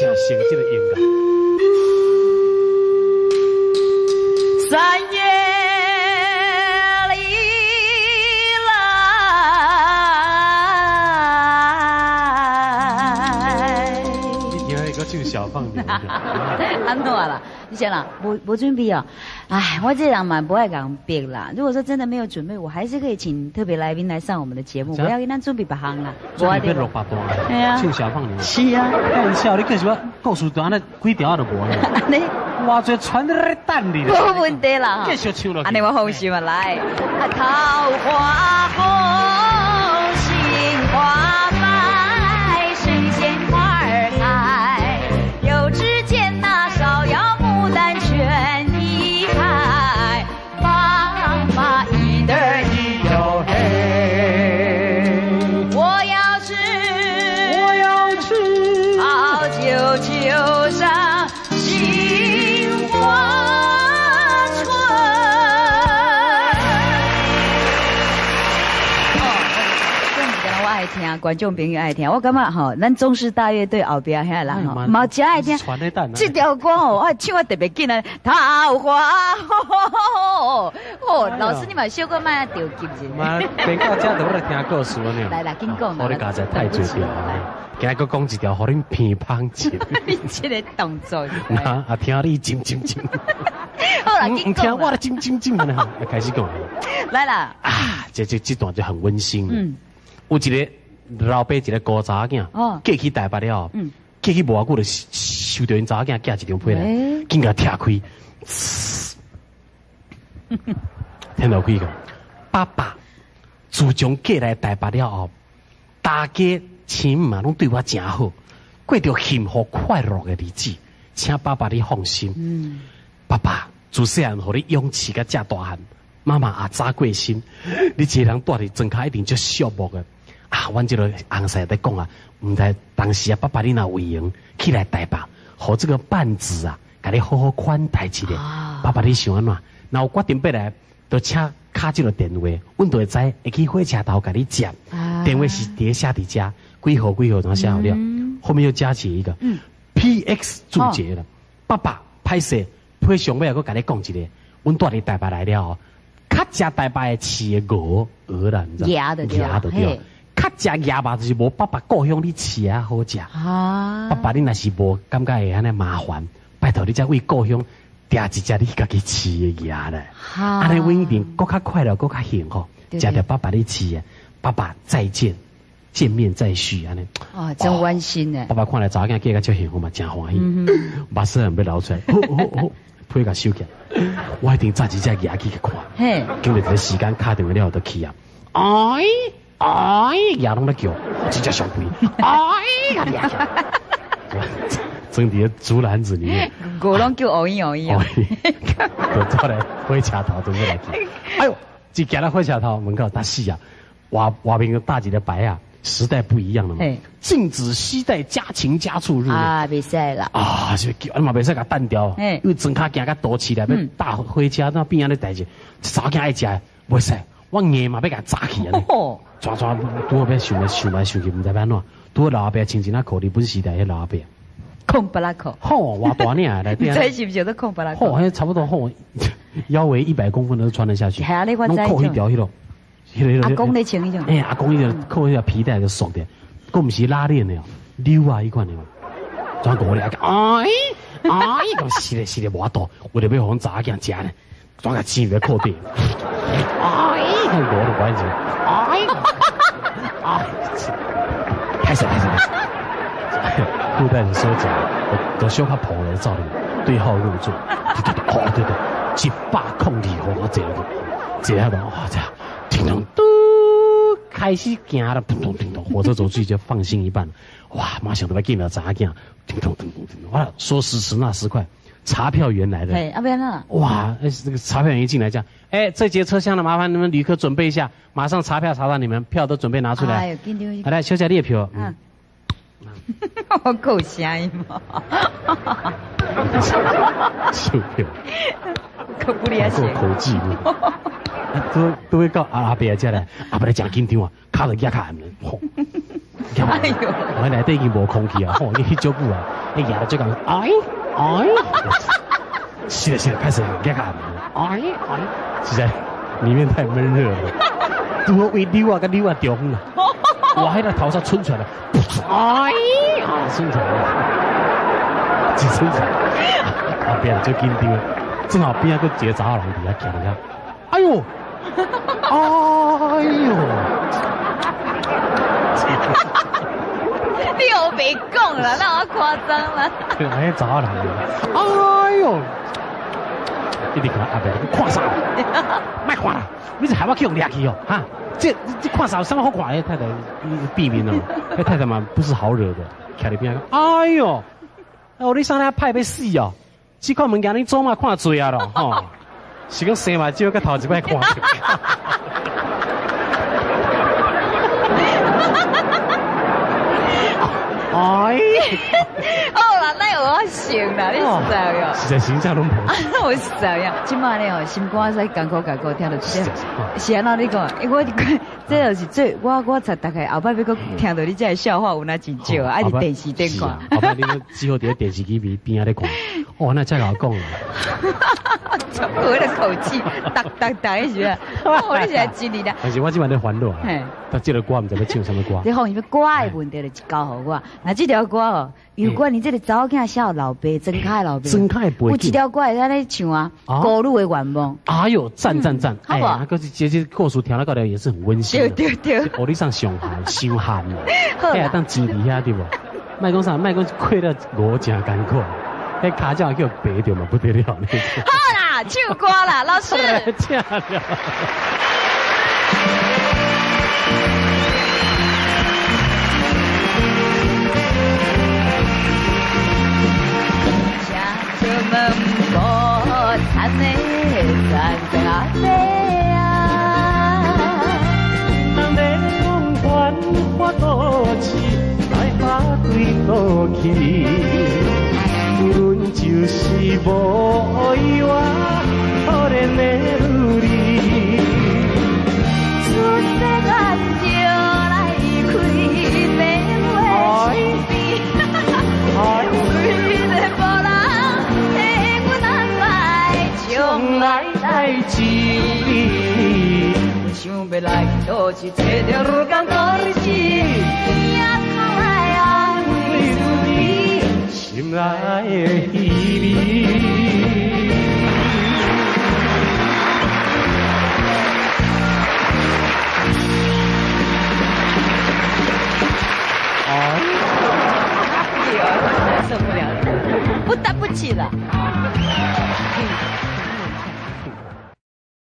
真熟這個音樂。三月里來，你今日閣唱小放牛？按怎啦？你想啦，無準備哦。唉，我這人嘛無愛共逼啦。如果說真的沒有準備，我還是可以請特別來賓來上我們的節目。我要跟他準備別項啦。準備變六百段。對啊。唱小放牛。是啊。開玩笑，你叫什麼故事都按呢幾條都無呢？按呢。哇，這傳在咧等你。無問題啦。繼續唱落去。按呢我放心啊，來。桃花紅，杏花白，水仙花兒開，又只見那芍藥牡丹全一開，爸爸一對一喲嘿。我要吃，我要吃，好酒就上杏花村。我愛聽，觀眾朋友愛聽，我感覺吼，咱中視大樂隊後壁遐人吼，嘛真愛聽。這條歌吼，我唱得特別緊啊！桃花紅，哦，老師你嘛小可莫著急者。嘛，等到這就欲來聽故事呢。來來，緊講。予你加在太濟條，今日閣講一條，予恁鼻芳一。你這個動作。啊，聽你斟斟斟。好啦，緊講。聽我咧斟斟斟呢，開始講。來啦。啊，這段就很溫馨。嗯。有一個老爸，一個孤查某囝，嫁去台北了後，嫁去無偌久就收著𪜶查某囝寄一張批來，緊共拆開，聽落去講，爸爸自從嫁來台北了後，大家親嘛攏對我誠好，過著幸福快樂的日子，請爸爸你放心。爸爸自細漢予你養飼甲這大漢，媽媽也早過身，你一個人蹛佇莊跤一定足寂寞的。啊，阮這個翁婿咧講啊，毋知當時啊，爸爸你若有閒起來台北，予這個伴子啊，共你好好款待一下。爸爸你想按怎？若有決定欲來，就請敲這個電話，阮就會知會去火車頭共你接。電話是佇咧寫佇遮，幾號幾號怎寫好了？後面又加起一個 PX 注解了。爸爸歹勢，批上尾閣共你講一下，阮蹛佇台北來了後，較食台北的飼的鵝鵝啦，你知？鴨的對。較食鴨肉就是無爸爸故鄉你飼的好食。爸爸你若是無感覺會按呢麻煩，拜託你才為故鄉訂一隻你家己飼的鴨來。按呢阮一定閣較快樂，閣較幸福。食著爸爸你飼的，爸爸再見，見面再續按呢。哦，真溫馨呢。爸爸看來查某囝過甲足幸福嘛，真歡喜。目屎欲流出來，好好好，批共收起來。我一定早一隻鴨去看。經過一個時間敲電話了後就去啊。哎。哎，鴨攏咧叫，真正上貴。哎，鴨裝佇個竹籃子裡面。牛攏叫哦咦哦咦哦。就走來火車頭準備來去。哎呦，一行到火車頭門口，大死啊！外面搭一個牌啊，時代不一樣了嘛。禁止攜帶家禽家畜入內。啊，袂使啦。啊，就叫你嘛袂使共擋掉，因為莊跤行較都市來，欲搭火車那變按呢代誌，查某囝愛食，袂使。我硬嘛欲共紮去按呢，抓抓，拄好欲想來想來想去，毋知欲按怎。拄好老阿伯穿一领裤，日本時代彼老阿伯。空巴拉褲。吼，偌大領內底。這是毋是叫做空巴拉褲？吼，彼差不多吼，腰圍100公分都穿得下去。係啊，你我知。攏扣彼條彼囉，彼個。阿公咧穿彼種。欸，阿公彼個扣彼條皮帶就束的，閣毋是拉鏈的哦，紐啊彼款的哦。轉過來，哎哎，咁是咧是咧，無法度，為著欲予阮查某囝食呢，轉共穿佇褲底。哎，看我的關係，哎，哎，開始開始開始，褲帶子收緊，都小可破了，照你對號入座，對對對，哦對對，102號我坐落去，坐下頭，哇這樣，叮咚嘟，開始行了，咚咚咚咚，火車走出去就放心一半了，哇，馬上都欲見著查某囝，叮咚咚咚咚，哇，說時遲那時快。查票員來了，哎，阿邊啊！哇，這個查票員一進來，這樣，哎，這節車廂的麻煩你們旅客準備一下，馬上查票查到你們票都準備拿出來。哎呦，緊張！好來，小姐你的票。嗯。我夠聲音嘛！售票。可不厲害。夠口技。都會到阿伯遮來，阿伯咧誠緊張啊，跤就舉較懸。哎呦，我內底已經無空氣啊，吼，已經翕足久啊，伊舉了就講，哎哎，是的，是的，歹勢，舉較哎哎，實在裡面太悶熱了，拄好位溜啊，佮溜啊中啦，哇，彼個頭髮竄出來，哎，竄出來，一竄出來，後壁就緊張，正好邊仔閣一個查某人佇遐徛遐，哎呦，哎呦。你又別講啦，那我誇張啦。哎，查某人，哎呦，一直看阿伯，你看啥？莫看啦，你是害我去予掠去哦，哈？這看啥有啥物好看的？太太避免哦，彼太太嘛不是好惹的，徛佇邊仔講，哎呦，哦，你啥咧歹欲死哦？這款物件你祖媽看濟啊咯，吼，是講生目睭佮頭一擺看著。哎，好啦，那有我想啦，你實在哟。實在形象攏無。我實在呀，這擺咧哦，心肝使艱苦艱苦聽著這，是按怎你講？我這就是最我才大概後擺欲閣聽著你這个笑話有哪真少啊？愛佇電視頂看。後擺你只好佇咧電視機邊邊仔咧看。哦，那這𠢕講啊。我的口氣，逐逐逐彼時陣，哦，你是來真哩啦。但是我這擺咧煩惱啊，但這个歌毋知欲唱啥物歌。你放心，歌的問題就交予我。那這條歌哦，有關你這个查某囝寫予老爸，莊跤的老爸。莊跤的背景。有一條歌會按呢唱啊，孤女的願望。哎呦，讚讚讚！好無？啊，閣是這故事聽了到了也是很溫馨。對對對。哦，你上上海傷寒啦，彼會當錢佇遐對無？莫講啥，莫講過了五誠艱苦，彼跤腳叫白著嘛不得了。好啦，唱歌啦，老師。唱了。出門無田的田阿伯啊，人咧講繁華都市，來反對倒去，阮就是無愛我可憐的女兒。出世眼就來開，爸母的身邊，為了無人替阮安排將來代志。我想欲來都市找著仝款日子，也通來安慰自己心內的稀微。受不了了，不擔不起了。